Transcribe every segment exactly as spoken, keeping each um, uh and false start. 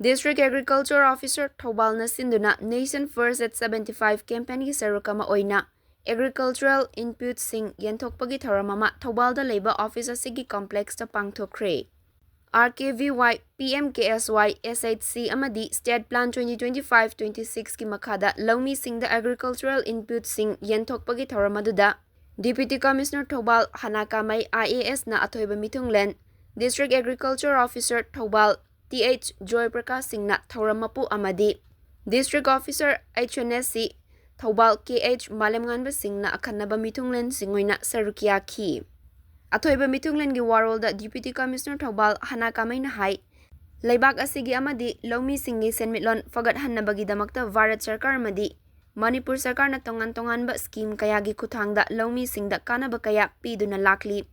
District Agriculture Officer ꯊꯧꯕꯥꯜꯅ ꯁꯤꯟꯗꯨꯅ Nation First at seventy five campaignꯒꯤ ꯁꯔꯨꯛ ꯑꯃ ꯑꯣꯏꯅ agricultural inputsꯁꯤꯡ ꯌꯦꯟꯊꯣꯛꯄꯒꯤ ꯊꯧꯔꯝ ꯑꯃ ꯊꯧꯕꯥꯜꯗ ꯂꯩꯕ office ꯑꯁꯤꯒꯤ complexꯇ ꯄꯥꯡꯊꯣꯛꯈ꯭ꯔꯦ꯫ R K V Y, P M K S Y, S H C ꯑꯃꯗꯤ State Plan twenty twenty five twenty sixꯀꯤ ꯃꯈꯥꯗ ꯂꯧꯃꯤꯁꯤꯡꯗ agricultural inputsꯁꯤꯡ ꯌꯦꯟꯊꯣꯛꯄꯒꯤ ꯊꯧꯔꯝ ꯑꯗꯨꯗ Deputy Commissioner Thoubal ꯍꯅꯥ ꯀꯥꯃꯩ I A Sꯅ ꯑꯊꯣꯏꯕ ꯃꯤꯊꯨꯡꯂꯦꯟ, District Agriculture Officer Thoubal Th ꯖꯣꯏ ꯄ꯭ꯔꯀꯥꯁ ꯁꯤꯡꯅ ꯊꯧꯔꯝ ꯃꯄꯨ ꯑꯃꯗꯤ District Officer H N S C Thoubal Kh ꯃꯥꯂꯦꯝꯉꯥꯟꯕ ꯁꯤꯡꯅ ꯑꯈꯟꯅꯕ ꯃꯤꯊꯨꯡꯂꯦꯟꯁꯤꯡ ꯑꯣꯏꯅ ꯁꯔꯨꯛ ꯌꯥꯈꯤ꯫ ꯑꯊꯣꯏꯕ ꯃꯤꯊꯨꯡꯂꯦꯟꯒꯤ ꯋꯥꯔꯣꯜꯗ Deputy Commissioner ꯊꯧꯕꯥꯜ ꯍꯅꯥ ꯀꯥꯃꯩꯅ ꯍꯥꯏ, ꯂꯩꯕꯥꯛ ꯑꯁꯤꯒꯤ ꯑꯃꯗꯤ ꯂꯧꯃꯤꯁꯤꯡꯒꯤ ꯁꯦꯟꯃꯤꯠꯂꯣꯟ ꯐꯒꯠꯍꯟꯅꯕꯒꯤꯗꯃꯛꯇ ꯚꯥꯔꯠ ꯁꯔꯀꯥꯔ ꯑꯃꯗꯤ ꯃꯅꯤꯄꯨꯔ ꯁꯔꯀꯥꯔꯅ ꯇꯣꯉꯥꯟ ꯇꯣꯉꯥꯟꯕ scheme ꯀꯌꯥꯒꯤ ꯈꯨꯠꯊꯥꯡꯗ ꯂꯧꯃꯤꯁꯤꯡꯗ ꯀꯥꯟꯅꯕ ꯀꯌꯥ ꯄꯤꯗꯨꯅ ꯂꯥꯛꯂꯤ꯫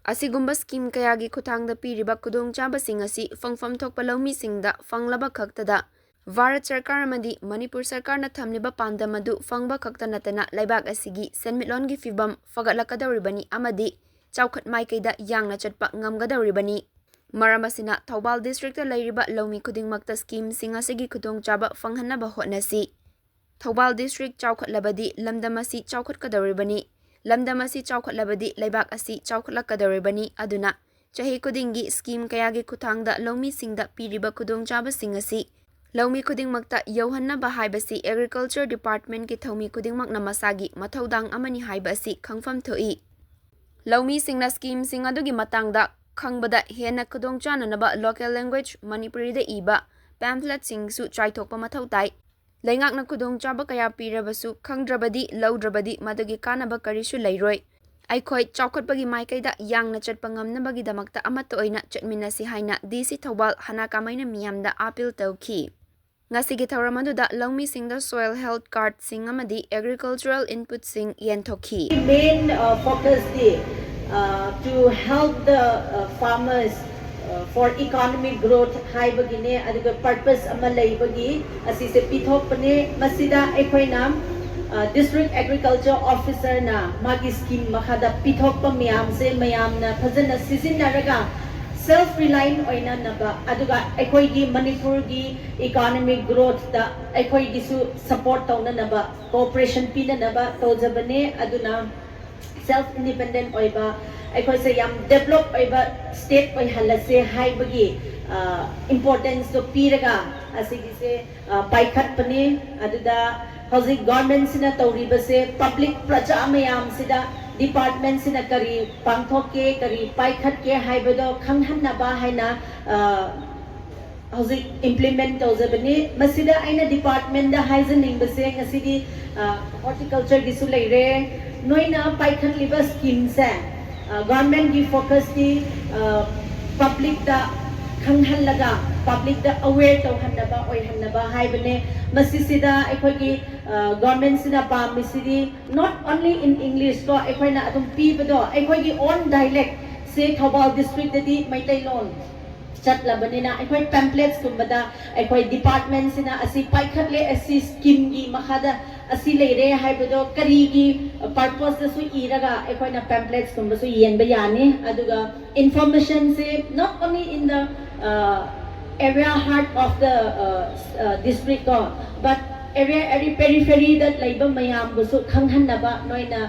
ꯑꯁꯤꯒꯨꯝꯕ scheme ꯀꯌꯥꯒꯤ ꯈꯨꯠꯊꯥꯡꯗ ꯄꯤꯔꯤꯕ ꯈꯨꯗꯣꯡꯆꯥꯕꯁꯤꯡ ꯑꯁꯤ ꯐꯪꯐꯝ ꯊꯣꯛꯄ ꯂꯧꯃꯤꯁꯤꯡꯗ ꯐꯪꯂꯕ ꯈꯛꯇꯗ ꯚꯥꯔꯠ ꯁꯔꯀꯥꯔ ꯑꯃꯗꯤ ꯃꯅꯤꯄꯨꯔ ꯁꯔꯀꯥꯔꯅ ꯊꯝꯂꯤꯕ ꯄꯥꯟꯗꯝ ꯑꯗꯨ ꯐꯪꯕ ꯈꯛꯇ ꯅꯠꯇꯅ ꯂꯩꯕꯥꯛ ꯑꯁꯤꯒꯤ ꯁꯦꯟꯃꯤꯠꯂꯣꯟꯒꯤ ꯐꯤꯕꯝ ꯐꯒꯠꯂꯛꯀꯗꯧꯔꯤꯕꯅꯤ ꯑꯃꯗꯤ ꯆꯥꯎꯈꯠ ꯃꯥꯏꯀꯩꯗ ꯌꯥꯡꯅ ꯆꯠꯄ ꯉꯝꯒꯗꯧꯔꯤꯕꯅꯤ꯫ ꯃꯔꯝ ꯑꯁꯤꯅ ꯊꯧꯕꯥꯜ districtꯇ ꯂꯩꯔꯤꯕ ꯂꯧꯃꯤ ꯈꯨꯗꯤꯡꯃꯛꯇ schemeꯁꯤꯡ ꯑꯁꯤꯒꯤ ꯈꯨꯗꯣꯡꯆꯥꯕ ꯐꯪꯍꯟꯅꯕ ꯍꯣꯠꯅꯁꯤ꯫ ꯊꯧꯕꯥꯜ district ꯆꯥꯎꯈꯠꯂꯕꯗꯤ ꯂꯝꯗꯝ ꯑꯁꯤ ꯆꯥꯎꯈꯠꯀꯗꯧꯔꯤꯕꯅꯤ꯫ ꯂꯝꯗꯝ ꯑꯁꯤ ꯆꯥꯎꯈꯠꯂꯕꯗꯤ ꯂꯩꯕꯥꯛ ꯑꯁꯤ ꯆꯥꯎꯈꯠꯂꯛꯀꯗꯧꯔꯤꯕꯅꯤ꯫ ꯑꯗꯨꯅ ꯆꯍꯤ ꯈꯨꯗꯤꯡꯒꯤ scheme ꯀꯌꯥꯒꯤ ꯈꯨꯠꯊꯥꯡꯗ ꯂꯧꯃꯤꯁꯤꯡꯗ ꯄꯤꯔꯤꯕ ꯈꯨꯗꯣꯡꯆꯥꯕꯁꯤꯡ ꯑꯁꯤ ꯂꯧꯃꯤ ꯈꯨꯗꯤꯡꯃꯛꯇ ꯌꯧꯍꯟꯅꯕ ꯍꯥꯏꯕꯁꯤ Agriculture Departmentꯀꯤ ꯊꯧꯃꯤ ꯈꯨꯗꯤꯡꯃꯛꯅ ꯃꯁꯥꯒꯤ ꯃꯊꯧꯗꯥꯡ ꯑꯃꯅꯤ ꯍꯥꯏꯕ ꯑꯁꯤ ꯈꯪꯐꯝ ꯊꯣꯛꯏ꯫ ꯂꯧꯃꯤꯁꯤꯡꯅ schemeꯁꯤꯡ ꯑꯗꯨꯒꯤ ꯃꯇꯥꯡꯗ ꯈꯪꯕꯗ ꯍꯦꯟꯅ ꯈꯨꯗꯣꯡꯆꯥꯅꯅꯕ local language ꯃꯅꯤꯄꯨꯔꯤꯗ ꯏꯕ pamphletsꯁꯤꯡꯁꯨ ꯆꯥꯏꯊꯣꯛꯄ ꯃꯊꯧ ꯇꯥꯏ꯫ ꯂꯩꯉꯥꯛꯅ ꯈꯨꯗꯣꯡꯆꯥꯕ ꯀꯌꯥ ꯄꯤꯔꯕꯁꯨ ꯈꯪꯗ꯭ꯔꯕꯗꯤ, ꯂꯧꯗ꯭ꯔꯕꯗꯤ ꯃꯗꯨꯒꯤ ꯀꯥꯟꯅꯕ ꯀꯔꯤꯁꯨ ꯂꯩꯔꯣꯏ꯫ ꯑꯩꯈꯣꯏ ꯆꯥꯎꯈꯠꯄꯒꯤ ꯃꯥꯏꯀꯩꯗ ꯌꯥꯡꯅ ꯆꯠꯄ ꯉꯝꯅꯕꯒꯤꯗꯃꯛꯇ ꯑꯃꯠꯇ ꯑꯣꯏꯅ ꯆꯠꯃꯤꯟꯅꯁꯤ ꯍꯥꯏꯅ D C ꯊꯧꯕꯥꯜ ꯍꯅꯥ ꯀꯥꯃꯩꯅ ꯃꯤꯌꯥꯝꯗ appeal ꯇꯧꯈꯤ꯫ ꯉꯁꯤꯒꯤ ꯊꯧꯔꯝ ꯑꯗꯨꯗ ꯂꯧꯃꯤꯁꯤꯡꯗ soil health cardꯁꯤꯡ ꯑꯃꯗꯤ agricultural inputsꯁꯤꯡ ꯌꯦꯟꯊꯣꯛꯈꯤ꯫ Main uh, focus is uh, to help the uh, farmers uh, for economic growth ꯍꯥꯏꯕꯒꯤꯅꯦ꯫ ꯑꯗꯨꯒ purpose ꯑꯃ ꯂꯩꯕꯒꯤ ꯑꯁꯤꯁꯦ ꯄꯤꯊꯣꯛꯄꯅꯦ꯫ ꯃꯁꯤꯗ ꯑꯩꯈꯣꯏꯅ uh, District Agriculture Officerꯅ ꯃꯥꯒꯤ scheme ꯃꯈꯥꯗ ꯄꯤꯊꯣꯛꯄ ꯃꯌꯥꯝꯁꯦ ꯃꯌꯥꯝꯅ ꯐꯖꯅ ꯁꯤꯖꯤꯟꯅꯔꯒ Self reliant ꯑꯣꯏꯅꯅꯕ, ꯑꯗꯨꯒ ꯑꯩꯈꯣꯏꯒꯤ ꯃꯅꯤꯄꯨꯔꯒꯤ economic growthꯇ ꯑꯩꯈꯣꯏꯒꯤꯁꯨ support ꯇꯧꯅꯅꯕ, cooperation ꯄꯤꯅꯅꯕ ꯇꯧꯖꯕꯅꯦ꯫ ꯑꯗꯨꯅ self independent ꯑꯣꯏꯕ, ꯑꯩꯈꯣꯏꯁꯦ ꯌꯥꯝ develop ꯑꯣꯏꯕ state ꯑꯣꯏꯍꯜꯂꯁꯦ ꯍꯥꯏꯕꯒꯤ importanceꯇꯣ ꯄꯤꯔꯒ ꯑꯁꯤꯒꯤꯁꯦ ꯄꯥꯏꯈꯠꯄꯅꯦ꯫ ꯑꯗꯨꯗ ꯍꯧꯖꯤꯛ governmentꯁꯤꯅ ꯇꯧꯔꯤꯕꯁꯦ public, ꯄ꯭ꯔꯖꯥ ꯃꯌꯥꯝꯁꯤꯗ departmentꯁꯤꯅ ꯀꯔꯤ ꯄꯥꯡꯊꯣꯛꯀꯦ, ꯀꯔꯤ ꯄꯥꯏꯈꯠꯀꯦ ꯍꯥꯏꯕꯗꯣ ꯈꯪꯍꯟꯅꯕ ꯍꯥꯏꯅ ꯍꯧꯖꯤꯛ implement ꯇꯧꯖꯕꯅꯤ꯫ ꯃꯁꯤꯗ ꯑꯩꯅ departmentꯗ ꯍꯥꯏꯖꯅꯤꯡꯕꯁꯦ, ꯉꯁꯤꯗꯤ horticultureꯒꯤꯁꯨ ꯂꯩꯔꯦ, ꯅꯣꯏꯅ ꯄꯥꯏꯈꯠꯂꯤꯕ schemeꯁꯦ, governmentꯀꯤ focusꯇꯤ publicꯇ ꯈꯪꯍꯜꯂꯒ publicꯇ aware ꯇꯧꯍꯟꯅꯕ, ꯑꯣꯏꯍꯟꯅꯕ ꯍꯥꯏꯕꯅꯦ꯫ ꯃꯁꯤꯁꯤꯗ ꯑꯩꯈꯣꯏꯒꯤ governmentꯁꯤꯅ ꯄꯥꯝꯃꯤꯁꯤꯗꯤ not only in English ꯀꯣ, ꯑꯩꯈꯣꯏꯅ ꯑꯗꯨꯝ ꯄꯤꯕꯗꯣ, ꯑꯩꯈꯣꯏꯒꯤ own dialectꯁꯦ ꯊꯧꯕꯥꯜ districtꯇꯗꯤ ꯃꯩꯇꯩꯂꯣꯟ ꯆꯠꯂꯕꯅꯤꯅ, ꯑꯩꯈꯣꯏ pamphletꯀꯨꯝꯕꯗ ꯑꯩꯈꯣꯏ departmentꯁꯤꯅ ꯑꯁꯤ ꯄꯥꯏꯈꯠꯂꯦ, ꯑꯁꯤ schemeꯒꯤ ꯃꯈꯥꯗ ꯑꯁꯤ ꯂꯩꯔꯦ ꯍꯥꯏꯕꯗꯣ, ꯀꯔꯤꯒꯤ purposeꯇꯁꯨ ꯏꯔꯒ ꯑꯩꯈꯣꯏꯅ pamphletꯀꯨꯝꯕꯁꯨ ꯌꯦꯟꯕ ꯌꯥꯅꯤ꯫ ꯑꯗꯨꯒ informationꯁꯦ not only in the area heart of the district ꯀꯣ, but area, area peripheryꯗ ꯂꯩꯕ ꯃꯌꯥꯝꯕꯨꯁꯨ ꯈꯪꯍꯟꯅꯕ ꯅꯣꯏꯅ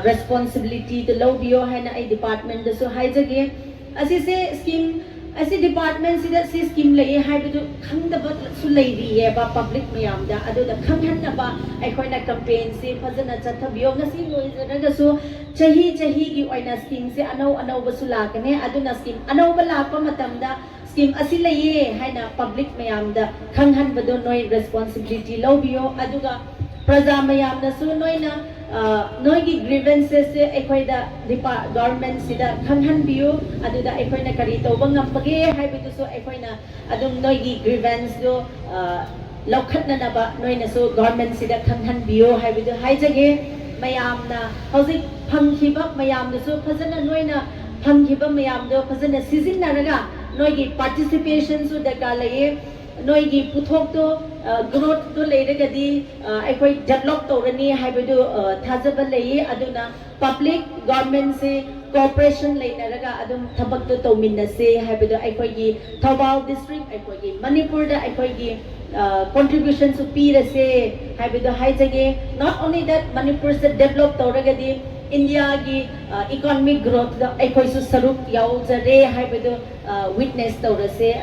responsibilityꯗꯨ ꯂꯧꯕꯤꯌꯣ ꯍꯥꯏꯅ ꯑꯩ departmentꯗꯁꯨ ꯍꯥꯏꯖꯒꯦ꯫ ꯑꯁꯤꯁꯦ scheme, ꯑꯁꯤ departmentꯁꯤꯗ ꯁꯤ scheme ꯂꯩꯌꯦ ꯍꯥꯏꯕꯗꯨ ꯈꯪꯗꯕꯁꯨ ꯂꯩꯔꯤꯑꯕ public ꯃꯌꯥꯝꯗ꯫ ꯑꯗꯨꯗ ꯈꯪꯍꯟꯅꯕ ꯑꯩꯈꯣꯏꯅ campaignꯁꯤ ꯐꯖꯅ ꯆꯠꯊꯕꯤꯌꯣ꯫ ꯉꯁꯤ ꯂꯣꯏꯖꯔꯒꯁꯨ ꯆꯍꯤ ꯆꯍꯤꯒꯤ ꯑꯣꯏꯅ schemeꯁꯦ ꯑꯅꯧ ꯑꯅꯧꯕꯁꯨ ꯂꯥꯛꯀꯅꯤ꯫ ꯑꯗꯨꯅ scheme ꯑꯅꯧꯕ ꯂꯥꯛꯄ ꯃꯇꯝꯗ scheme ꯑꯁꯤ ꯂꯩꯌꯦ ꯍꯥꯏꯅ public ꯃꯌꯥꯝꯗ ꯈꯪꯍꯟꯕꯗꯣ ꯅꯣꯏ responsibility ꯂꯧꯕꯤꯌꯣ꯫ ꯑꯗꯨꯒ ꯄ꯭ꯔꯖꯥ ꯃꯌꯥꯝꯅꯁꯨ ꯅꯣꯏꯅ ꯅꯣꯏꯒꯤ grievances ꯑꯩꯈꯣꯏꯗ departmentꯁꯤꯗ ꯈꯪꯍꯟꯕꯤꯌꯨ꯫ ꯑꯗꯨꯗ ꯑꯩꯈꯣꯏꯅ ꯀꯔꯤ ꯇꯧꯕ ꯉꯝꯕꯒꯦ ꯍꯥꯏꯕꯗꯨꯁꯨ ꯑꯩꯈꯣꯏꯅ ꯑꯗꯨꯝ ꯅꯣꯏꯒꯤ grievanceꯗꯨ ꯂꯧꯈꯠꯅꯅꯕ ꯅꯣꯏꯅꯁꯨ governmentꯁꯤꯗ ꯈꯪꯍꯟꯕꯤꯌꯨ ꯍꯥꯏꯕꯗꯨ ꯍꯥꯏꯖꯒꯦ꯫ ꯃꯌꯥꯝꯅ ꯍꯧꯖꯤꯛ ꯐꯪꯈꯤꯕ ꯃꯌꯥꯝꯗꯨꯁꯨ ꯐꯖꯅ, ꯅꯣꯏꯅ ꯐꯪꯈꯤꯕ ꯃꯌꯥꯝꯗꯣ ꯐꯖꯅ ꯁꯤꯖꯤꯟꯅꯔꯒ ꯅꯣꯏꯒꯤ participationꯁꯨ ꯗꯔꯀꯥꯔ ꯂꯩꯌꯦ꯫ ꯅꯣꯏꯒꯤ ꯄꯨꯊꯣꯛꯇꯣ growthꯇꯣ ꯂꯩꯔꯒꯗꯤ ꯑꯩꯈꯣꯏ develop ꯇꯧꯔꯅꯤ ꯍꯥꯏꯕꯗꯨ ꯊꯥꯖꯕ ꯂꯩꯌꯦ꯫ ꯑꯗꯨꯅ public governmentꯁꯦ cooperation ꯂꯩꯅꯔꯒ ꯑꯗꯨꯝ ꯊꯕꯛꯇꯣ ꯇꯧꯃꯤꯟꯅꯁꯦ ꯍꯥꯏꯕꯗꯣ ꯑꯩꯈꯣꯏꯒꯤ ꯊꯧꯕꯥꯜ district, ꯑꯩꯈꯣꯏꯒꯤ ꯃꯅꯤꯄꯨꯔꯗ ꯑꯩꯈꯣꯏꯒꯤ contributionꯁꯨ ꯄꯤꯔꯁꯦ ꯍꯥꯏꯕꯗꯣ ꯍꯥꯏꯖꯒꯦ꯫ Not only that, ꯃꯅꯤꯄꯨꯔꯁꯦ develop ꯇꯧꯔꯒꯗꯤ Indiaꯒꯤ economic growthꯇ ꯑꯩꯈꯣꯏꯁꯨ ꯁꯔꯨꯛ ꯌꯥꯎꯖꯔꯦ ꯍꯥꯏꯕꯗꯣ witness ꯇꯧꯔꯁꯦ꯫